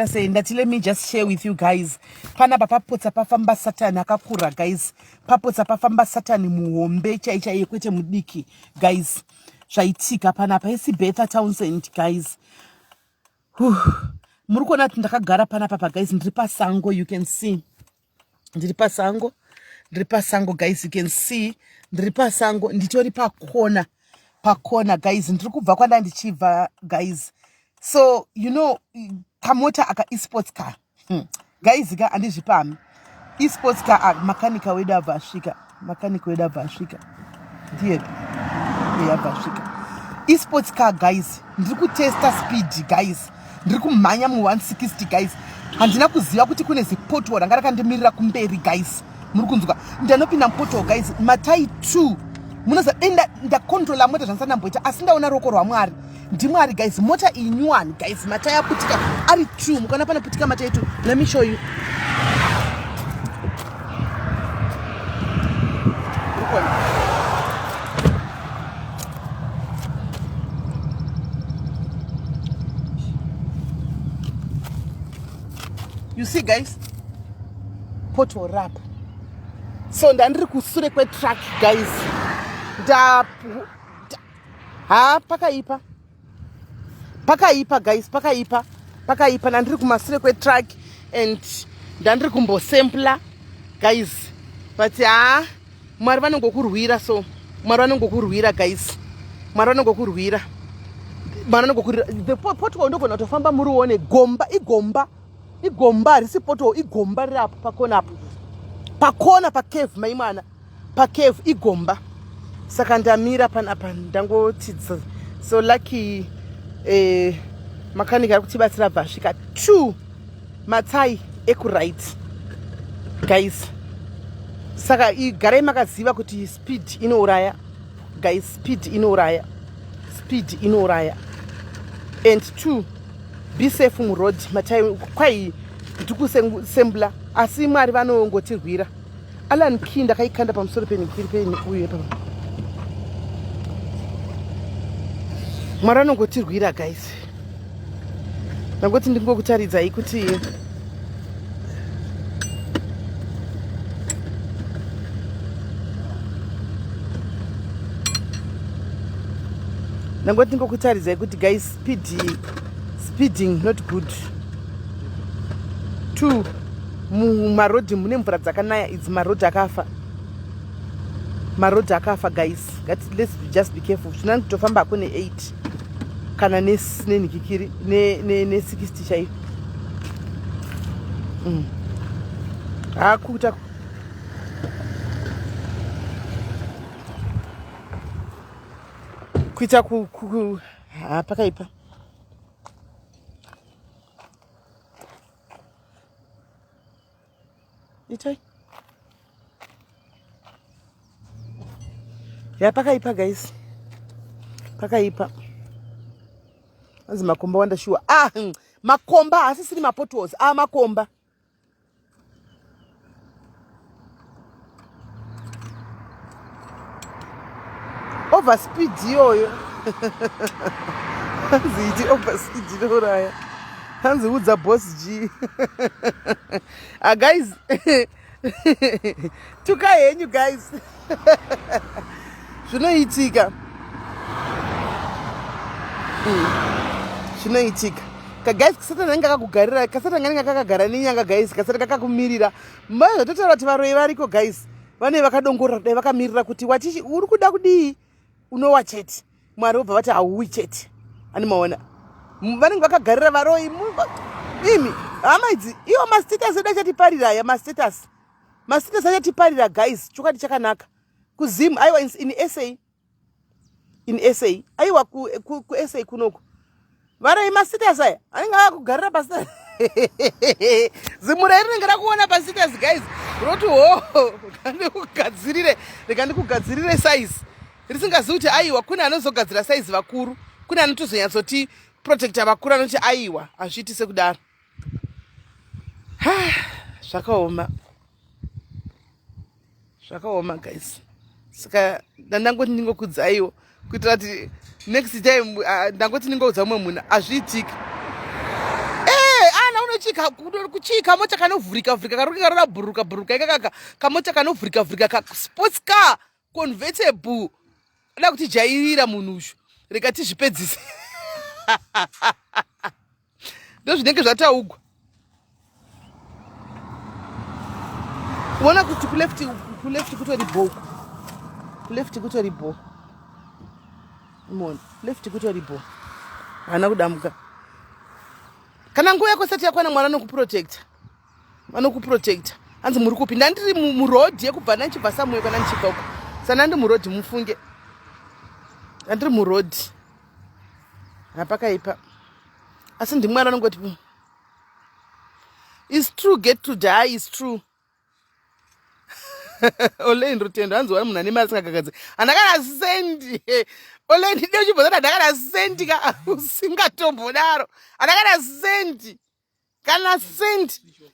Say ndati let me just share with you guys. Panapa papotsa pafamba Satan akakura guys. Papotsa pafamba Satan muhombe chai chaiye kwete mudiki guys. Zvaitika panapa isi Betha Townsend guys. Muri kuona kuti ndakagara panapa pa guys ndiri pasango you can see. Ndiri pasango. Ndiri pasango guys you can see. Ndiri pasango nditori pakona. Pakona guys ndiri kubva kwanda ndichibva guys. So you know kamota aka esports car. Guys ka andizvipami. Esports car ah, makanika wedu abva asvika. Makanika wedu abva asvika. Ndiye. Ndiye abva asvika. Esports car guys, ndiri kutesta speed guys. Ndiri kumhanya mu 160 guys. Handina kuziva kuti kune zipothole ranga rakandimirira kumberi guys. Muri kunzwa? Ndanopinda mupothole guys, matai 2. Munoziva dai ndakontrola mota zvandisati ndamboita asi ndaona ruoko rwaMwari. NdiMwari guys, mota iyi nyuwani guys, matai aputika ari 2. Mukaona panoputika matai 2. Let me show you. You see guys, pothole rap. So ndandiri kusure kwetruck guys. Nda ha pakaipa. Pakaipa guys, pakaipa. Pakaipa ndandiri kumasure kwetruck and ndandiri kumbosempla guys. But ha Mwari vanongokurwira so. Mwari vanongokurwira guys. Mwari vanongokurwira. Mwari vanongokurwira. The pothole ndogona kutofamba murione gomba igomba. Igomba harisi pothole igomba riri apo pakona apo. Pakona pa cave mai mwana. Pa cave igomba. Saka ndamira panapa ndangoti so lucky makanika ari kutibatsira abva asvika 2 matsai ekuright guys. Saka igarai makaziva kuti speed inouraya guys, speed inouraya, speed inouraya. And 2 be safe muroad matai kwai ndikusembla asi Mwari vanongotirwira. Alan Key ndakaikanda pamusoro penikiri peni uyu ipapa. Mwari anongotirwira guys. Ndangoti ndingokutaridzai kuti ndangoti ndingokutaridzai kuti guys speeding not good. 2 mumarodhi mune mvura dzakanaya idzi, marodhi akafa. Marodhi akafa guys. Let's just be careful. Zvina kutofamba hako ne 8 kana nenhikikiri ne 60 chaiyo. Hakuta kuita ku, ku, ku ha pakaipa. Itai. Ya pakaipa guys. Pakaipa. Anzi makomba wanda shuwa. Makomba asisiri mapotholes. Makomba. Over speed iyoyo. Hanzi iti over speed inouraya. Hanzi udza boss G. Guys. Tuka henyu guys. Zvinoitika. Zvinoitika. Ka guys kasati anenge akakugarira, kasati anenge akagara nenyanga guys, kasati kakakumirira. Mbai zvatotaura kuti varoyi variko guys. Vane vakadongorera kudai vakamirira kuti wati uri kuda kudii? Unowa chete. Mwari vobva vati hauwi chete. Ani maona. Vanenge vakagarira varoyi imi hama idzi iwo mastatus edu achatiparira aya mastatus. Mastatus achatiparira guys, chokwadi chakanaka. Kuzim aiwa in SA. In SA aiwa ku SA kunoku. Varoyi mastatus aya anenge akakugarira pastatus. Zimura rinenge rakuona pastatus guys. Roti ho, ndikugadzirire, rega ndikugadzirire size. Risingazivi kuti aiwa kune anozogadzira size vakuru, kune anotozonyatsoti protector vakuru anoti aiwa hazviiti sekudaro. Zvakaoma. Zvakaoma guys. Saka ndangoti ndingokudzaiwo kuitira kuti next time ndangoti ndingoudza umwe munhu azviitiki. chika kuchii kamota kanovhurika vhurika karuke karoda bhuruka bhuruka ikakaka kamota kanovhurika vhurika ka sports car convertible ada kutijairira munhu uyu rega tizvipedzise. Ndozvinenge zvataugwa. Kuona kuti kuleft kuleft kutori bho kuleft kutori bho mona left kutori bho haana kudamuka kana nguva yako isati yakwana mwari anokuprotecta vanokuprotecta hanzi muri kupi ndandiri muroad yekubva ndandichibva samwe kana ndichibva uko sana ndi muroad mufunge ndandiri muroad hapakaipa asi ndimwari anongoti is true get to die is true Olain Rutendo hanzi wani munhu ane mari asingagagadzi hana kana sendi. Olain ide uchibvozati hana kana sendi ka usingatombodaro hana kana sendi kana sendi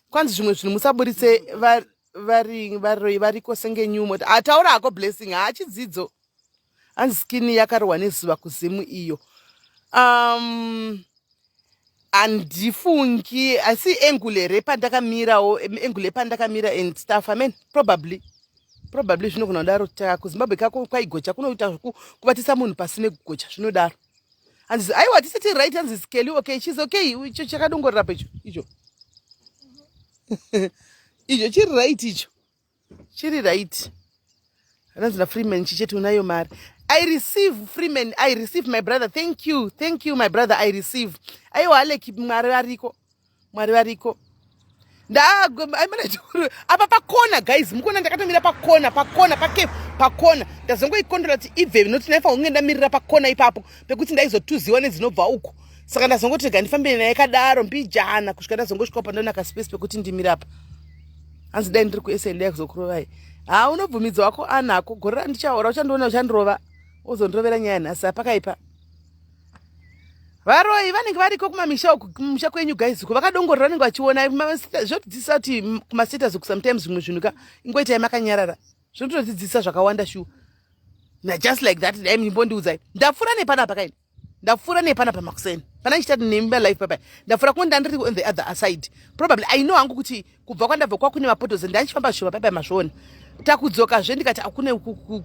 kwanzi zvimwe zvinhu musaburitse vari varoyi variko senge nyumo ataura hako blessing haachidzidzo hanzi skin yakarohwa nezuva kuzimu iyo um handifungi asi angle here pandakamirawo angle yepandakamira and stuff amen probably probably zvinogona kudaro ta kuzimbabwe kako kwaigocha kunoita kubatisa munhu pasi nekugocha zvinodaro hanzi aiwa tisati right hanzi skeli okay she's okay icho chakadongorera pa icho icho icho chiri right icho chiri right anonzi nafreeman chicheti unayo mari i receive freeman i receive my brother thank you thank you my brother i receive aiwa aleki mwari variko mwari variko apa pakona guys mukuona ndakatomira pakona pakona pake pakona ndazongoikondora kuti ibve noti ndaifanira kunge ndamirira pakona ipapo pekuti ndaizotuziwa nedzinobva uku saka ndazongoti rega ndifambe naye kadaro mbijana kusvika ndazongosvika pandaona kaspace pekuti ndimire apa hanzi dai ndiri kusa ndai kuzokurovai haa unobvumidzwa wako anako gore randichaora uchandiona uchandirova uzondirovera nyaya nhasi apakaipa varoyi vanenge variko kumamisha uku kumusha kwenyu guys uku vakadongorera vanenge vachiona zvotidzidzisa kuti kumastatus uku sometimes zvimwe zvinhu ka ingoitai makanyarara zvinotodzidzisa zvakawanda shuwa na just like that dai mbondiudzai ndapfuura nepanapa kaini ndapfuura nepanapa makuseni pana ndichitati nemba life papa ndapfuura kunge ndandiri on the other side probably i know hangu kuti kubva kwandabva kwakune mapotos ndandichifamba zvishoma paipai mazviona takudzokazve ndikati akune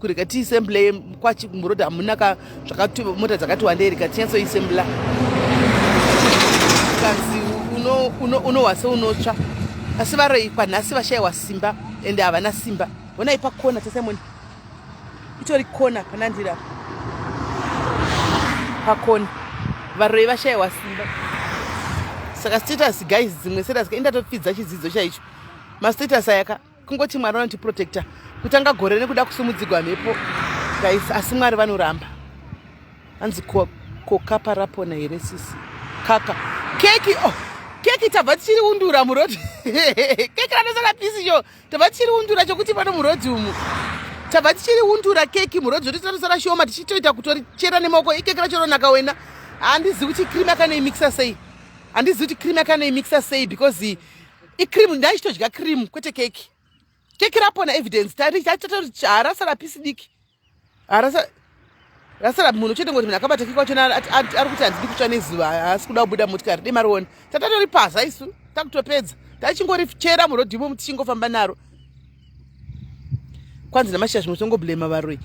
kurega tiisemble kwachimuroad hamuna ka zvakati mota dzakati wandei rega tinyatsoisembla kanzi unohwa seunotsva asi varoyi kwanhasi vashaiwa simba ende havana simba honai pakona tasimon itori kona panandira pakona varoyi vashaiwa simba saka status guys dzimwe status indatopfidza chidzidzo chaicho mastatus ayaka kungoti mwari vanotiprotecta kutanga gore nekuda kusumudzigwa mhepo guys asi mwari vanoramba hanzi kokapa rapona here sisi kaka keki oh keki tabva tichiriundura muroad keki ranosara pisi cho tabva tichiriundura chokuti pano muroad umu tabva tichiriundura keki muroad zvoti tanosara shoma tichitoita kutorichera nemaoko ikeki racho ronaka wena handizivi kuti cream akanoimixa sei handizivi kuti cream akanoimixa sei because icream ndaichitodya cream kwete keki keki rapona evidence harasara pisi diki harasa rasara munhu chete ngoti munhu akabata kiki wacho ari kuti handidi kutsva nezuva haasi kuda kubuda motikari dai mariona tatatoripaza isu takutopedza tachingorichera murodhi imomo tichingofamba naro kwanzi namashizha zvimwe tongoblema varoyi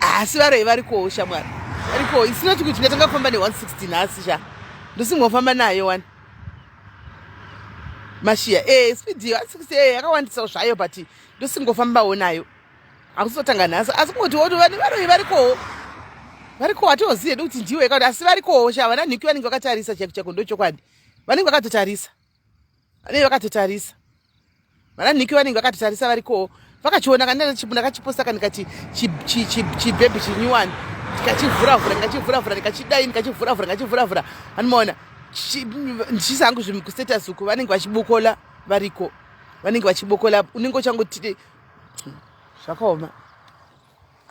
asi varoyi varikowo shamwari varikowo isinoti kuti ndatanga kufamba ne160 nhasi sha ndosingofamba nayo wani mashiya e speed 160 e yakawandisawo zvayo but ndosingofambawo nayo hakusotanga nhasi asi kungoti woti vane varoyi varikowo varikowo hatozivi hedu kuti ndiwe kakuti asi varikowo sha vana nhiki vanenge vakatarisa chaiko chaiko ndochokwadi vanenge vakatotarisa vanenge vakatotarisa vana nhiki vanenge vakatotarisa varikowo vakachiona ndakachiposta ka ndikati chibhebhi chinyuwani ndikachivhuravhura ndikachivhuravhura ndikachidai ndikachivhuravhura ndikachivhuravhura anomaona ndichisa hangu zvinhu kustatus uku vanenge vachibokola variko vanenge vachibokola unenge uchangoti zvakaoma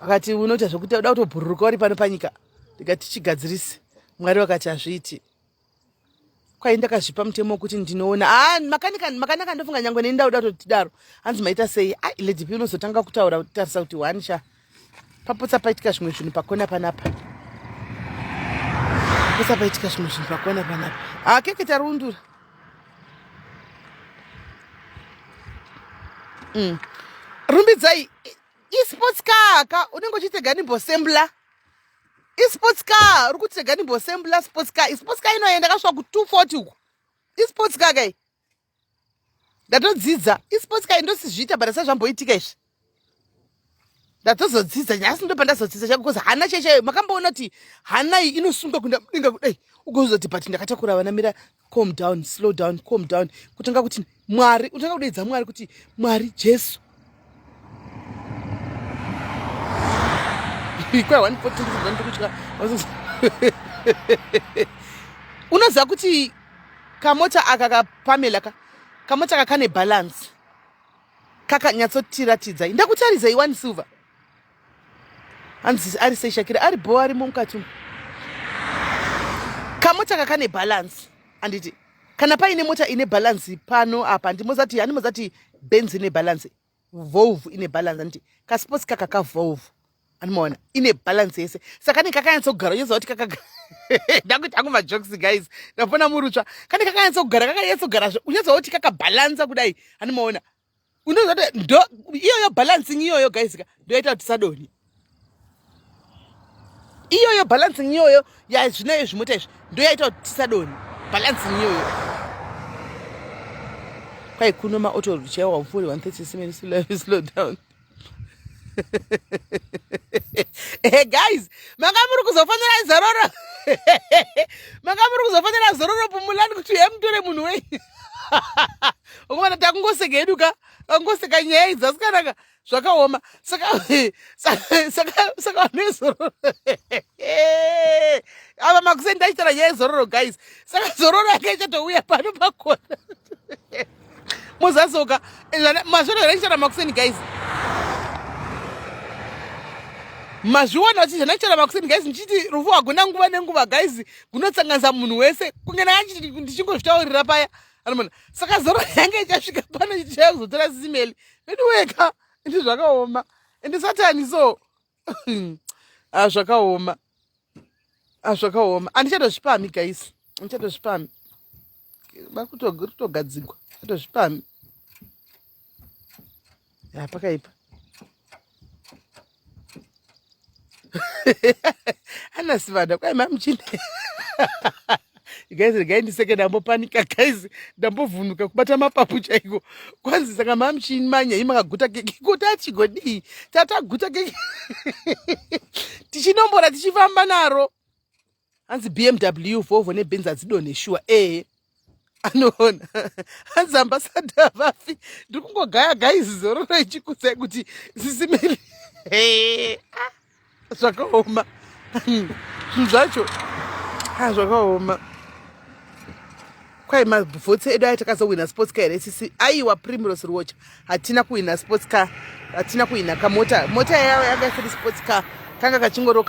akati unoita zvekuti uda kutobhururuka uri pano panyika ndikati chigadzirise mwari vakati hazviiti kwai ndakazvipa mutemo wekuti ndinoona ah, makanika makanaka ndofunga nyangwe neni ndauda kutotidaro hanzi maita sei ai lady p unozotanga kutaura kutarisa kuti one sha papotsa paitika zvimwe zvinhu pakona panapa potsa paitika zvimwe zvinhu pakona panapa ah, keke tariundura. Rumbidzai isports car ka unenge uchitega ndimbosembla isports car uri kutega ndimbosembla sports car isports car inoenda kasvika ku 240 uku isports car kai ndatodzidza isports car indosizviita but asati zvamboitika izvi ndatozodzidza nhasi ndo pandazodzidza chako bcause hana chaichaiyo makamboona kuti hana iyi inosunga kuenda mudenga kudai ugozoti but ndakatakura vana mira calm down slow down calm down kutanga kuti mwari utanga kudeedza mwari kuti mwari jesu kwa 114 ndikutya unoziva kuti kamota aka kapamela ka kamota aka kane balance kakanyatsotiratidzai ndakutaridzai one silver hanzi ari sei shakira ari bho arimo mukati umu kamota aka kane balance anditi kana paine mota ine balance pano apa ndimozati handimozati benz ine balance volvo ine balance anditi kasports kaka kavolvo andimaona ine balance yese saka kane kakanyatsogara uchiziva kuti kaka ndakuti hangu majokes guys ndapona murutsva kane kakanyatsogara kakanyatsogara uchiziva kuti kakabhalansa kudai andimaona unoziva kuti ndo iyoyo balancing iyoyo guys ka ndoyaita kuti tisadonhe iyoyo balancing iyoyo yazvinayo zvimota izvi ndoyaita kuti tisadonhe balancing iyoyo kwai kuno maauto chaiwo haupfuuri 130 slow down hey guys manga muri kuzofanira zororo manga muri kuzofanira zororo pumulani kuti uye mutore munhu wei ukomana takungoseka hedu ka takungoseka nyaya idzi asikanaka zvakaoma saka saka saka vanhu vezororo ava makuseni ndachitaura nyaya yezororo guys saka zororo yanga ichatouya pano pakona mozasoka mazviona zvandachitaura makuseni guys mazviona kuti zvandachitaura makuseni guys ndichiti rufu haguna nguva nenguva guys gunotsanganisa munhu wese kunge ndichingozvitaurira paya anomona saka zoro yange ichasvika pano chichaya kuzotora simeli veduweka ende zvakaoma ende satani so ah, zvakaoma ah, zvakaoma andichatozvipami guys andichatozvipami vakutogadzigwa atozvipami ya pakaipa anasivada kwai mamuchine guys regai ndiseke ndambopanika guys ndambovhunuka kubata mapapu chaiko kwanzi saka mamuchimanya imi makaguta keke ko tachigodii tataguta keke tichinombora tichifamba naro hanzi bmw volvo nebenz hadzidonhe shuwa ehe anoona hanzi ambasada vafi ndiri kungogaya guys zororo ichikudzai kuti sisimeri ah, zvakaoma zvinhu zvacho ah, zvakaoma kwai mavhotsi edu aya takazowina sports car here sisi aiwa primrose ruocha hatina kuwina sports car hatina kuwina kamota mota yavo yanga isiri sports car kanga kachingoro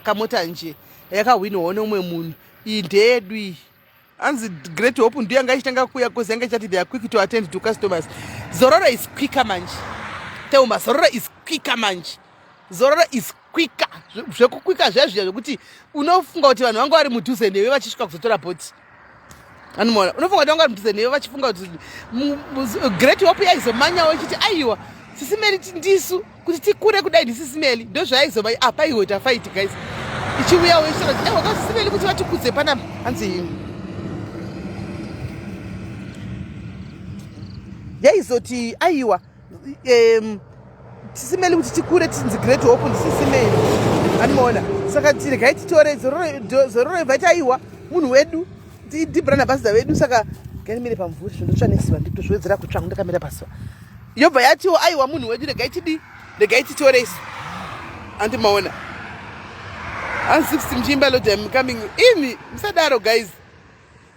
kamota nje yakahwinwawo neumwe munhu iyi ndeyedu iyi hanzi great hope ndiyo yanga ichitanga kuuya bcause yanga ichati they are quick to attend to customers zororo is quicker manje teuma zororo is quicker manje zororo is quicker zvekukwika zviya zviya zvekuti unofunga kuti vanhu vanga vari mudhuze newe vachisvika kuzotora bhoti anomaona unofunga kuti vanga vari mudhuze newe vachifunga kuti great hope yaizomanyawo ichiti aiwa sisimeri ndisu kuti tikure kudai ndisisimeli ndozvayaizova apa iwe tafaiti guys ichiuyawo ichitaura kuti aiwa kasisimeli kuti vatikudze panapa hanzi yaizoti aiwa um, tisimeli kuti tikure tinzi great hope ndisisimeli anomaona saka tiregai titore zororo ibva taiwa munhu wedu ndibrand ambassador vedu saka garimire pamvuri zvindotsva nezuva ndikutozviwedzera kutsva ndakamira pazuva yobva yatiwo aiwa munhu wedu regai tidii regai titore isu andimaona hanzi 60 muchiimba lord im coming ini musadaro guys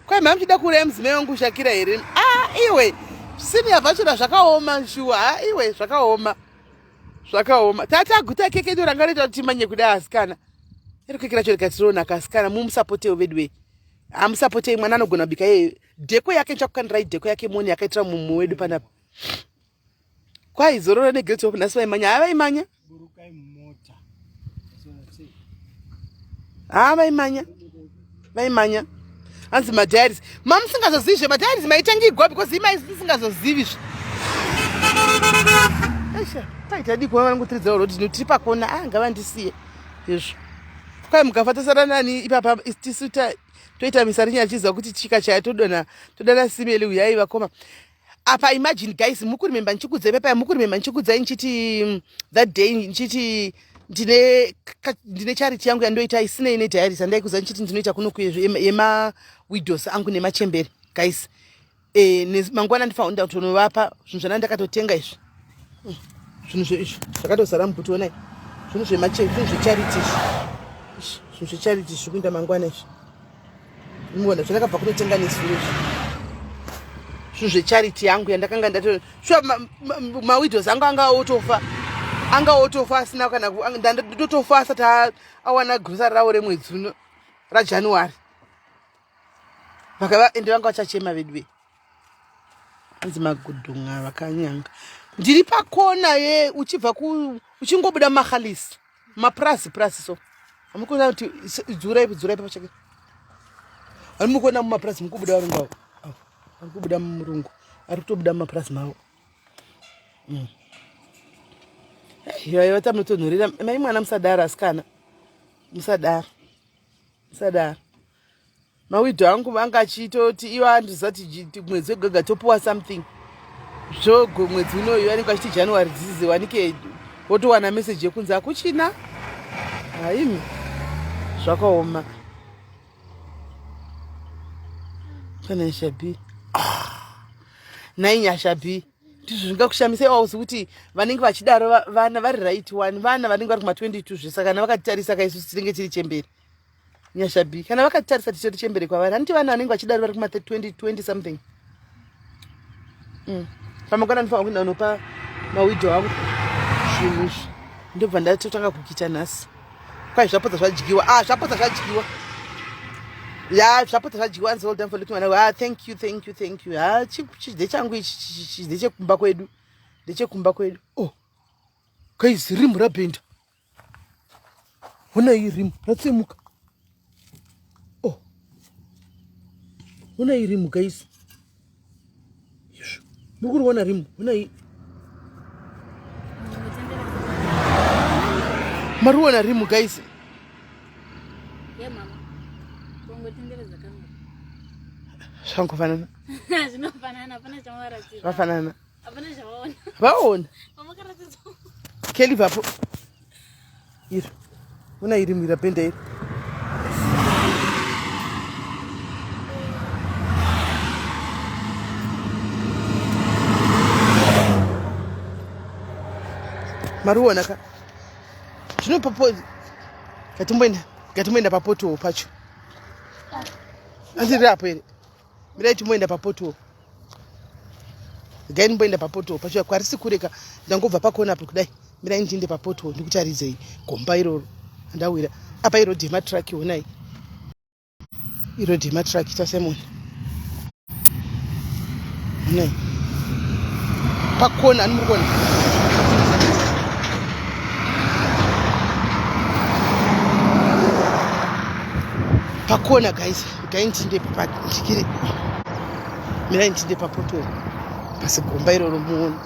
kwai mha muchida kuuraya mudzimai wangu shakira here ah iwe senior vachona zvakaoma shuwa ha ah, iwe zvakaoma zvakaoma tata aguta keke ndo ranga roita kuti timanye kuda asikana iri keke racho rikatironaka asikana mumusapotewo veduwe hamusapotei mwana anogona kubika iyeyo dheko yake ndichakukandirai dheko yake moni yakaitira mumwe wedu panapa kwai zorora negreat hope nhasi vaimanya haa vaimanya haa vaimanya vaimanya hanzi madiaries mamusingazozivi zve madiaries maitangigwa because imai musingazozivi zve Aisha, paita diko vanongotiridzira roti tiri pakona. Ah, ngavandisiye. Izvo. Kwai mukafa tosara nani ipapa tisu toita misarinya achiziva kuti chika chaya todona todana simeli uyai vakoma. Apa imagine guys, mukuremember ndichikudzai pepaya, mukuremember ndichikudzai ndichiti that day ndichiti ndine charity yangu yandoita isinei nediaries andaikuza ndichiti ndinoita kuno yema widows angu nemachembere guys. Mangwana ndifanira kuenda kutonovapa zvinhu zvana ndakatotenga izvi. Zvinhu izvi zvakatozara mubhuti, onai zvinhu zvinhu zvecharity izvi, zvinhu zvecharity zviri kuenda mangwana izvi. Muona zvandakabva kunotenga nezuro izvi, zvinhu zvecharity yangu yandakanga ndato sure mawidows angu anga otofa, anga otofa asina kana ndotofa asati awana grocery ravo remwedzi uno raJanuary. Vakava ende vanga vachachema vedu ve anzi magudhunga vakanyanga. Ndiri pakona ye uchibva ku uchingobuda mahalisi mapurasi purasi, so amukuona kuti dzurai dzurai pachake ari mukuona mumapurasi mukubuda varungu avo, ari kubuda murungu ari kutobuda mumapurasi mavo. Ivayo tamunotonhorera mai mwana, musadaro asikana, musadaro, musadaro. Mawidow angu vanga achitoti ivo andizati mwedzi wegega topuwa something, zvogo mwedzi unoyu vanenge vachiti January dzizizi wanike wotowana meseji yekunzi hakuchina. Haimi, zvakaoma. Kana Nyasha B, ah, nai Nyasha B, ndizvo zvingakushamisa iwauzi kuti vanenge vachidaro vana vari right one, vana vanenge vari kuma22 zvese. Kana vakatitarisa kaisusu tinenge tiri chemberi. Nyasha B, kana vakatitarisa tichoti chembere kwavari. Handiti vana vanenge vachidaro vari kuma 20 20 something. Pamangwana ndifanira kuenda unopa mawidow angu zvinhu izvi, ndobva ndatotanga kukicha nhasi. Kwai zvapotsa zvadyiwa. Ah, zvapotsa zvadyiwa ya, zvapotsa zvadyiwa. Anzi well done for looking. Ah, thank you, thank you, thank you. Ha, ndechangu ichi, ndechekumba kwedu, ndechekumba kwedu. Oh guys, rimu rabhenda, honai rimu ratsemuka. Oh, honai rimu guys, izvo muri kuriona rimu, honai. Mariona rimu guys? Yeah, mama. Kungotenderedza kamera. Zvangofanana. Zvinofanana, hapana chamaratidza. Zvafanana. Hapana chavaona. Vaona. Pamakaratidza. Kelivhapo iro, una iri mwira bhenda iri. Mariona ka zvino papo. Ngatimboenda, ngatimboenda papothole pacho. Andiri apo here? Mirai timboenda papothole. Gai ndimboenda papothole pacho, kwarisi kureka, ndangobva pakona apo kudai. Mirai ndiinde papothole ndikutaridzei gomba iroro andawira apa. Irodhi yematraki, honai irodhi yematraki taSimon, honai pakona ani muri kuona pakona guys. Gai ndinde ndikire, mirai ndinde papothole pasigomba iroro muone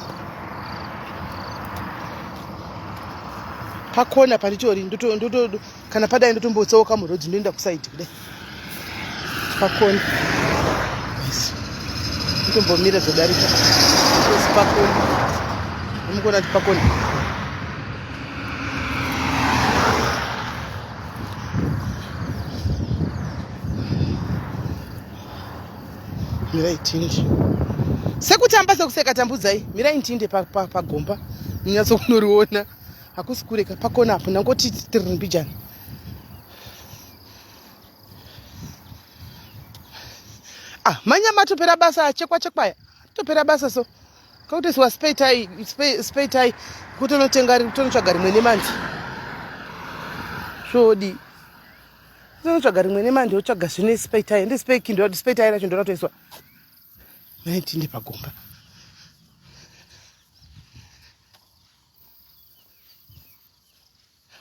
pakona panditori. Kana padai ndotombotsauka murodhi ndoenda kusaidi kudai pakona. Yes. Ndotombomira zvodarika osi pakona. Mukuona kuti pakona mirai tinde sekutamba sekuseka tambudzai. Mirai ndinde pagomba munyatso kunoriona. Hakusi kureka, pakona apo ndangoti tirimbijana. Ah, manyama atopera basa, achekwa chekwaya topera basa, so kakutoisiwa spare tyre kutonotenga, kutonotsvaga rimwe nemandi zvodi, kutonotsvaga rimwe nemandi, otsvaga zvine spare tyre. Ndi spare key, spare tyre racho ndoratoiswa. Maitinde pagomba.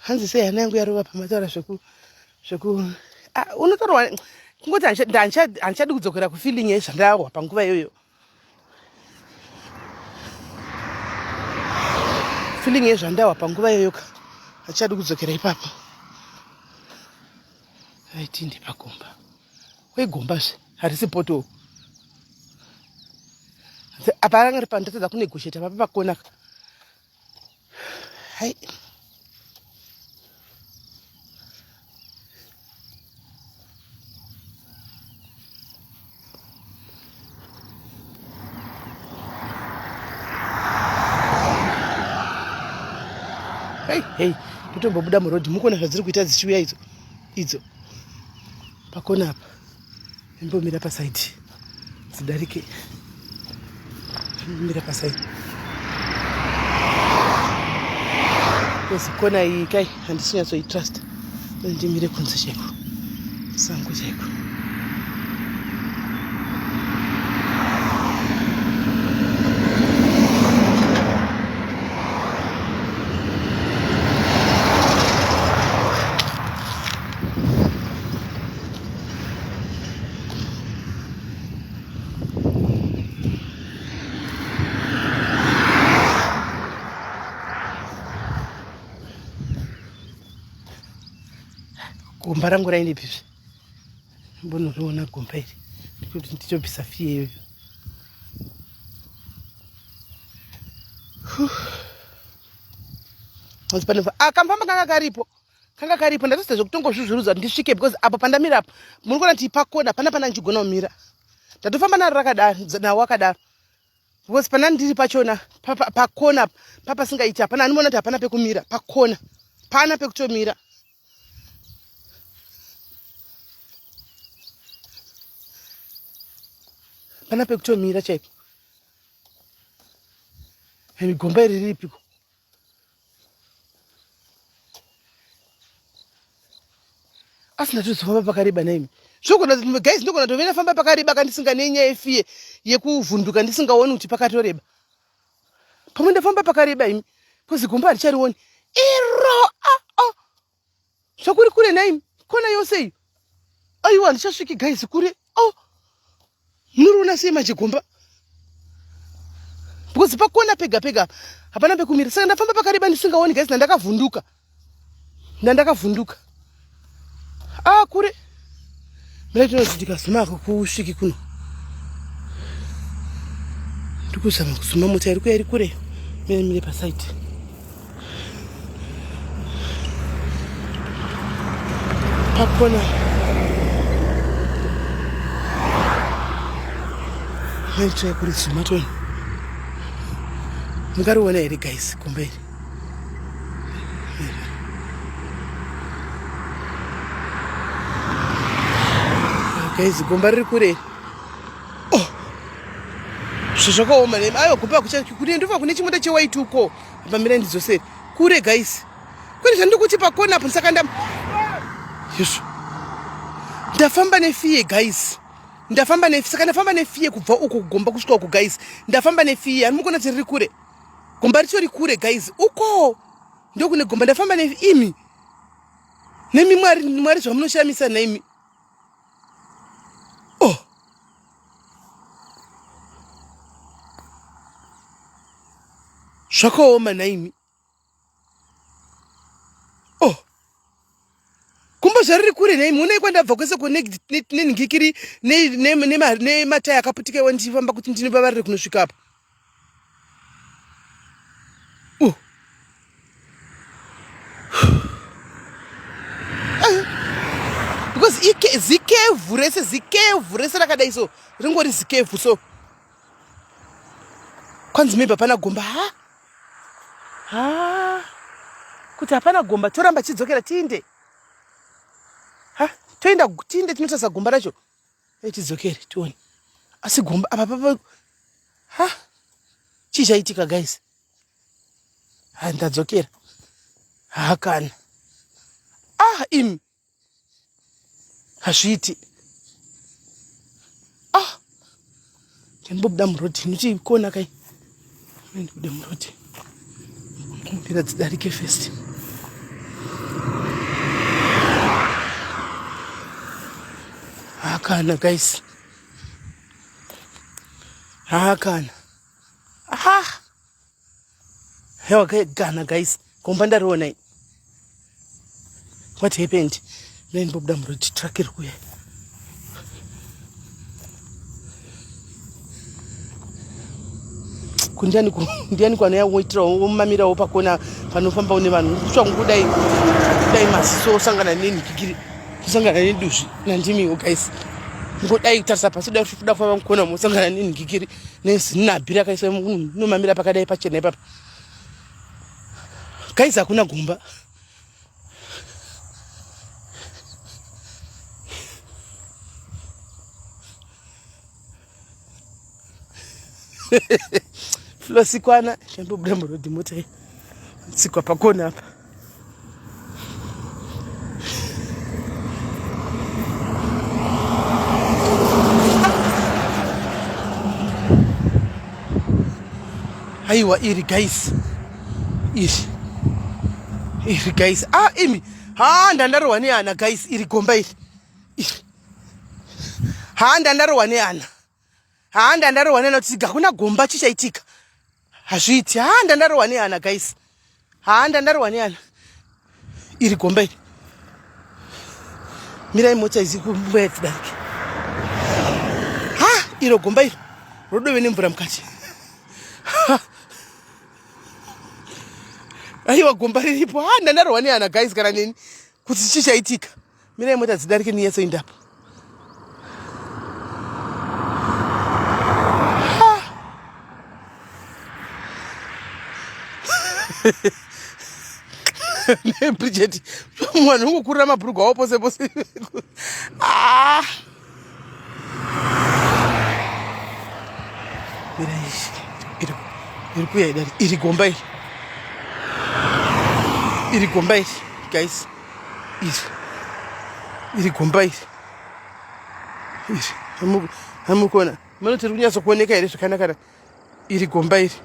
Hanzi sei hana yangu yarova pamataura zveku ah, unotorwa kungoti handichadi kudzokera kufeeling yezvandarwa panguva iyoyo. Feeling yezvandawa panguva iyoyoka hachadi kudzokera ipapo. Aitinde pagomba. Kwegomba zve harisi poto. Apa ranga riri pandatadza kunegosheta papa pakona. Hai. Hey, hey, totombobuda murodhi mukuona zvadziri kuita dzichiuya idzo idzo pakona apa imbomira pasaidi dzidarike imbomira pasaidi kozi kona iyi kai handisi kunyatsoitrust ndimire kunze chaiko sango chaiko Gomba rangu rainepizve mbonoriona gomba iri ndikuti nditobvisa fiye iyoyo. Ah, kamufamba kanga karipo kanga karipo ndatoita zvekutongozvuzvurudza kuti ndisvike because apo pandamira apo muri kuona kuti pakona pana pana ndichigona kumira ndatofamba naro rakadaro nawo akadaro because pana ndiri pachona pakona papasingaiti hapana anoona kuti hapana pekumira pakona pana pekutomira pana pekutomira chaipo gomba iri riripiko asi ndatozofamba pakareba naimi zvogona guys ndogona tove ndafamba pakareba kandisinga nenyaya yefiye yekuvhunduka ndisingaoni kuti pakatoreba pamwe ndafamba pakareba imi bcause gomba haricharioni iro ah, ah. Zvakuri kure nhaimi kona yose iyo aiwa handichasviki guys kure oh munoriona sei manje gomba because pakona pega pega hapana pekumira saka ndafamba pakareba ndisingaoni guys ndandakavhunduka ndandakavhunduka ah kure mira tinoti ndikazuma kusviki kuno ndikuzama kuzuma mota iri kuya iri kure mire mire pasaidi pakona maitira kuri zuma toni mungariona here guys gomba iri guys gomba riri kure oh zvakaoma nemi aiwa gomba kune ndova kune chimota chewaiti uko apa mirai ndidzosere kure guys kwete zvandiri kuti pakona apo saka nda yesvo ndafamba nefiye guys ndafamba ne saka ndafamba nefiye kubva uko kugomba kusvika uko guys ndafamba nefiye ani mukuona kuti riri kure gomba ritori kure guys uko ndokune gomba ndafamba neimi nemi mwari mwari zvamunoshamisa naimi oh zvakaoma naimi oh kumba zvariri kure naimi onai kwandabva kwese nenhingikiri nemataya akaputika iwa ndichifamba kuti ndinovavarire kunosvika apa oh. Because zikevhu rese zikevhu rese rakadai so ringori zikevhu so kwanzi maybe hapana gomba ha ha kuti hapana gomba toramba tichidzokera tiinde ha toenda tiinde tinotarisa gomba racho e tidzokere tione asi gomba apa papa ha chii chaitika guys ha ndadzokera hakana ah imi hazviiti ah ndimbobuda murodhi ndichikona kai ndibude murodhi kumbira dzidarike first hakana guys hakana aha Hewa gana guys, gomba ndariona ini. What happened? Mimi ndimbobuda muroad truck iri kuuya. Kundiani ndiani kwanouya woitirawo womamirawo pakona panofambawo nevanhu kutsva kudai kudai maziso osangana nenhikikiri kusangana neduzvi nandimiwo guys ngodai kutarisa pasi kudai kuda kufamba mukona mosangana nenhikikiri nezinabhi rakaiswa nomamira pakadai pachena ipapa guys hakuna gomba flosikwana chambobuda murodhi mota iyi tsikwa pakona apa Aiwa iri guys. Iri. Iri guys. Ah imi. Ha ndandarohwa neana guys iri gomba iri. Iri. Ha ndandarohwa neana. Ha ndandarohwa neana kuti hakuna gomba chichaitika. Hazviiti. Ha ndandarohwa neana guys. Haa ndandarohwa neana iri gomba iri. Mirai mota idzi kumbuya dzidarike. Ha iro gomba iri rodove nemvura mukati. Aiwa gomba riripo. Ha ndandarohwa neana guys kana neni kuti chii chaitika. Mirai mota dzidarike ninyatsoindapo. Bridget, mwana ungokurira mabhurugwa awo pose pose. Ah. Mirai iri iri kuya idari iri gomba iri. Iri gomba iri guys. Iri iri gomba iri. Iri hamukona. Munoti riri kunyatso kuoneka here zvakanaka iri gomba iri.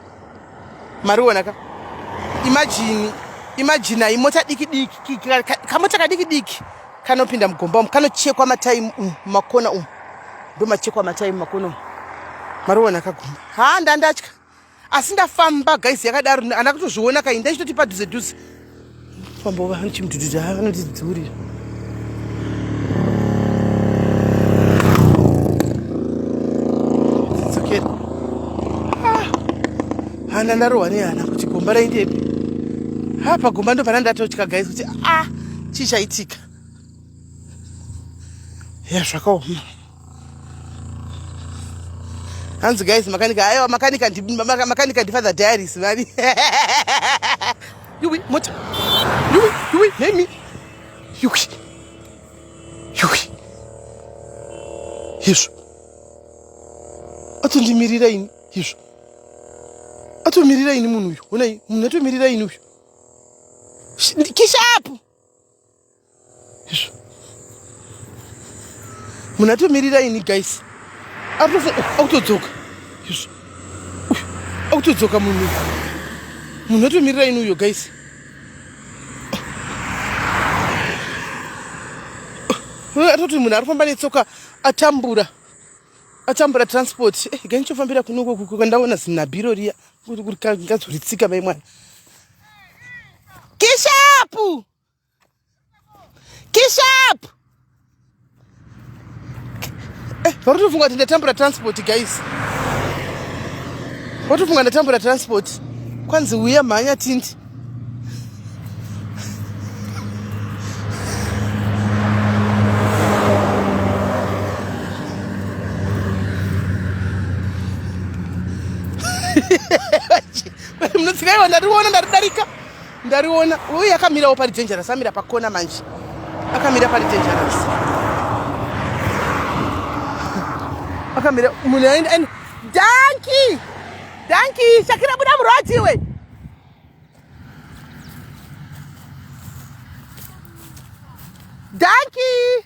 Mariona ka? Imagine imagine imota diki diki kamota kadiki diki kanopinda mugomba umu kanochekwa matai umu makona umu ndomachekwa matai mumakona umu. Mariona kagomba. Ha ndandatya. Asi ndafamba guys yakadaro ana kutozviona kai ndachitoti padhuze dhuze. Famba vanochimudhudhudha vanotidziurira. Dzokera. Ah. Hana ndarohwa nehana kuti gomba raindepi. Ha pagomba ndopana ndatotya guys kuti ah chii chaitika. Ya zvakaoma. Hanzi guys makanika aiwa makanika ndi makanika ndi Father Diaries vani. Yuwi mota. Yuwi yuwi nemi. Yuwi. Yuwi. Izvo. Atondimirira ini izvo. Atomirira ini munhu uyu. Honai munhu atomirira ini uyu. Kishapu. Izvo. Munhu atomirira ini guys. Akutodzoka. Izvo. Akutodzoka munhu. Munhu atomirira ini uyo guys. Atoti munhu arikufamba netsoka atambura. Atambura transport. Eh, ganichofambira kuno kwandaona zinabhiro riya. Ngazoritsika mai mwana. Kishapu! Kishap! Eh, varikutofunga kuti ndatambura transport guys. Vatofunga ndatambura transport. Kwanzi uya mhanya tindi. Munotsika ndariona ndaridarika. Ndariona uye akamirawo pari dangerous, amira pakona manje, akamira pari dangerous, akamira munhu aenda aenda. Danki, danki, Shakira buda muroad iwe. Danki,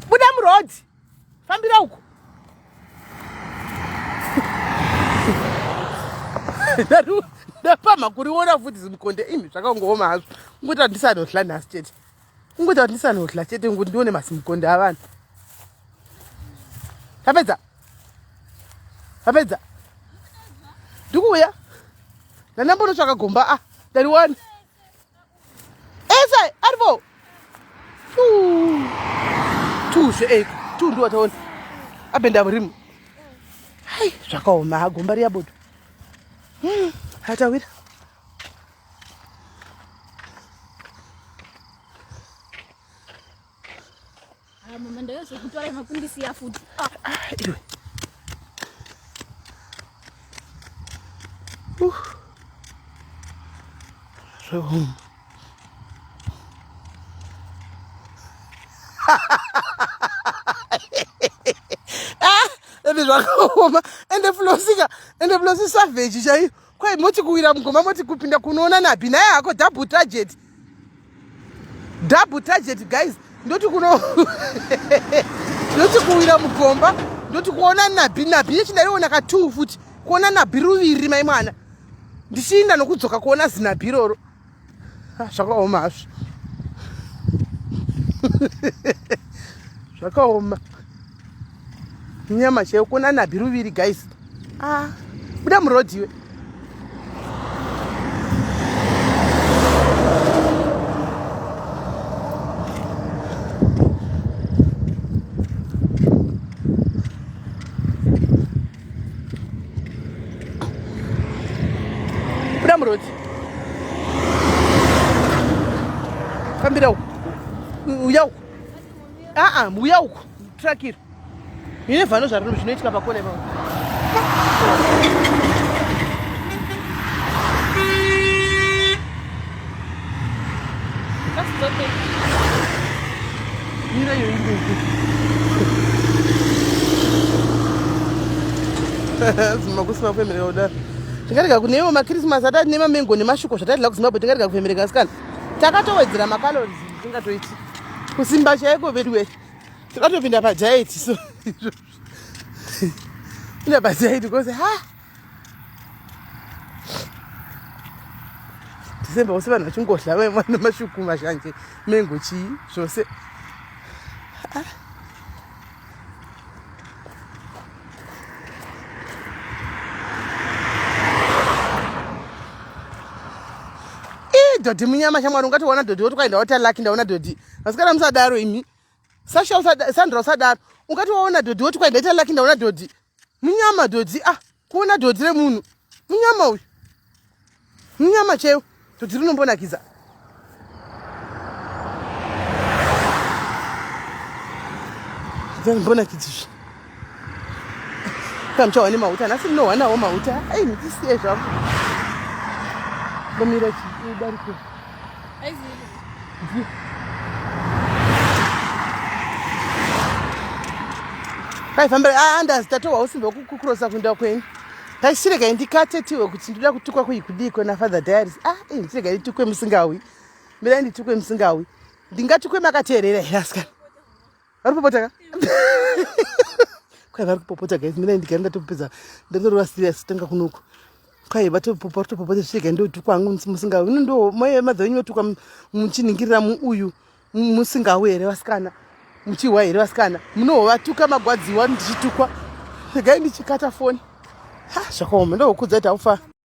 buda muroad. Fambira uko. Ndapamha kuriona futi zimukonde imi zvakangooma hazvo. Kungoita kuti ndisanodla nhasi chete. Kungoita kuti ndisanodla chete ngokuti ndione masimukonde avanhu. Tapedza. Tapedza. Ndikuuya. Ndandambonotsvaka gomba ah ndariwana. Ese aripo. Tuzve eiko. Tu ndiwo taona. Abenda murimu. Hai zvakaoma gomba riya bodo. Hatawira. Ah, mama ndayozokutora makundisiya futi. Ah, ah iwe. Zvehum. Ah, ende zvakaoma ende flosika ende flosi savage chaiyo kwai moti kuwira mugoma moti kupinda kunoona nabhi naye hako double target double target guys ndoti kuno ndoti kuwira mugomba ndoti kuona nabhi nabhi yechi ndaiona ka two futi kuona nabhi ruviri mai mwana ndichiinda nokudzoka kuona zinabhi iroro ah, zvakaoma hazvo zvakaoma nyama chaiyo kuona nabhi ruviri guys ah buda muroad iwe buda muroad fambira uku uya uku aa uya uku truck iro You never know zvarino zvinoitika pakona ipapo. Mira iyo iri Makusina kufemereka kudaro. Tingarega kunewo maChristmas atati nemamengo nemashuko zvatadila kuZimbabwe tingarega kufemereka asikana. Takatowedzera macalories tingatoiti. Kusimba chaiko veduwe. Tingatopinda padiet so pinda padiet because ha December vose vanhu vachingodla vaimwa nemashuku mashanje mengo chii zvose ah. Dhodhi munyama shamwari ungatoona dhodhi woti kwai ndaota lucky ndaona dhodhi vasikana musadaro imi Sasha usada, Sandra usadaro. Ungati waona dhodhi woti kwai ndaita lucky ndaona dhodhi. Munyama dhodhi ah, kuona dhodhi remunhu. Munyama uyu. Munyama chaiwo. Dhodhi rinombonakidza. Rinombonakidza izvi. Kamuchawa nemauta nhasi ndinohwanawo mauta. Ai ndisiye zvangu. Ndomira chidarike. Kaifambira ah andazi tatohwa usimbe wekukurosa kuenda kwenyu. Taisirega ndikate tiwe kuti ndoda kutukwa kuyi kudiko na Father Diaries. Ah, eh ndisirega nditukwe musingawi. Mirai nditukwe musingawi. Ndingatukwe makateerera here asikana? Vari kupopota ka? Kwai vari kupopota guys, mina ndigara ndatopedza ndatorova serious tanga kunoku. Kwai vatopopota topopota zvichega ndotukwa hangu musingawi. Ino ndo mai madza venyu vatukwa muchiningirira muuyu musingawi here vasikana? Muchihwa here vasikana? Munohovatuka magwadziwa ndichitukwa. Regai ndichikata foni. Ha, zvakaoma ndokudza kuti haufa.